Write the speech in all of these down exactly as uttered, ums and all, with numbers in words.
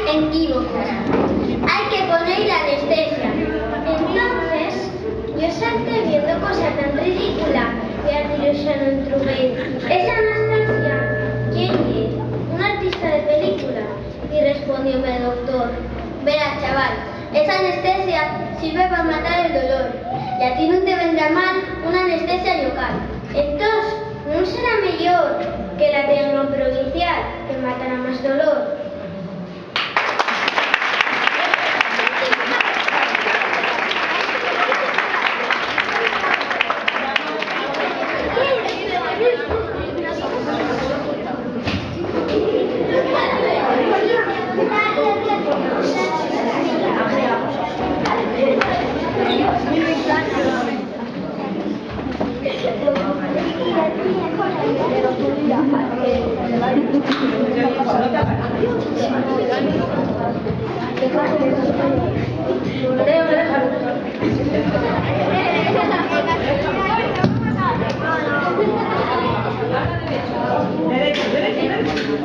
Equívocos. Hai que poner l'anestesia. Entonces, yo salté viendo cosa tan ridícula, y a tiros xa nun trugué. "Esa Anastasia, ¿quién ye?". "Una artista de película", y respondióme el doctor. "Verá, chaval, esa anestesia sirve pa matar el dolor, y a ti nun te vendrá mal una anestesia llocal. Entós, ¿nun será meyor que la tengan provincial, que matará más dolor?".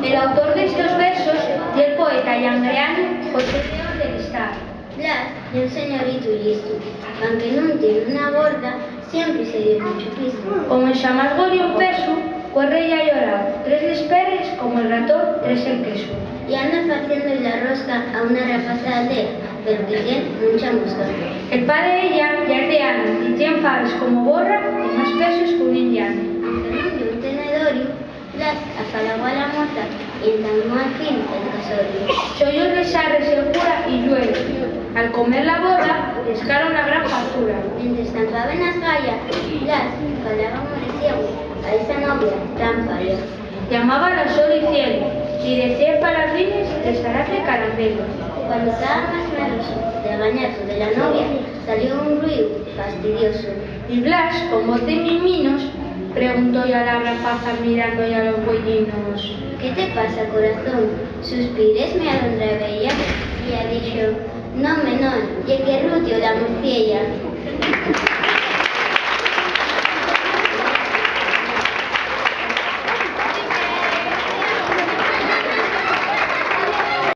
El autor d'estos versos ye'l poeta llangreanu José León de Listá. Blas ye un señoritu llistu, anque nun tien una borda, siempri se dio munchu pistu. Como enxamás gorio un pesu, corre ya llorao, tres les perres, como el ratón, tres el quesu. Y anda faciendo-y la rosca a una rapaza d'aldea, pero que tien muncha mosca. El pa d'ella ya ye deanu, y tien faves como borra, y más pesos que un indianu. Anque nun ye un tenedoriu, Blas afalaba a la moza y entamó al fin el casorio. Xoyos les arres el cura y llueve. Al comer la borra, les cara una gran factura. Mientres tampaben as gaya, Blas falaba murciegu a esa novia tan paya. Llamábala sol y cielu, y decía parafines de zarafe caramelu. Cuando taba más meroso de gañar sobre la novia, salió un ruiu fastidiosu. Y Blas, con voz de miminos, preguntó-y a la rapaza mirando-y a los güeyinos: "¿Qué te pasa, corazón? ¿Suspires miado en rabella?". Y ella dixo: "Non, me non, ye que rutio la murciella".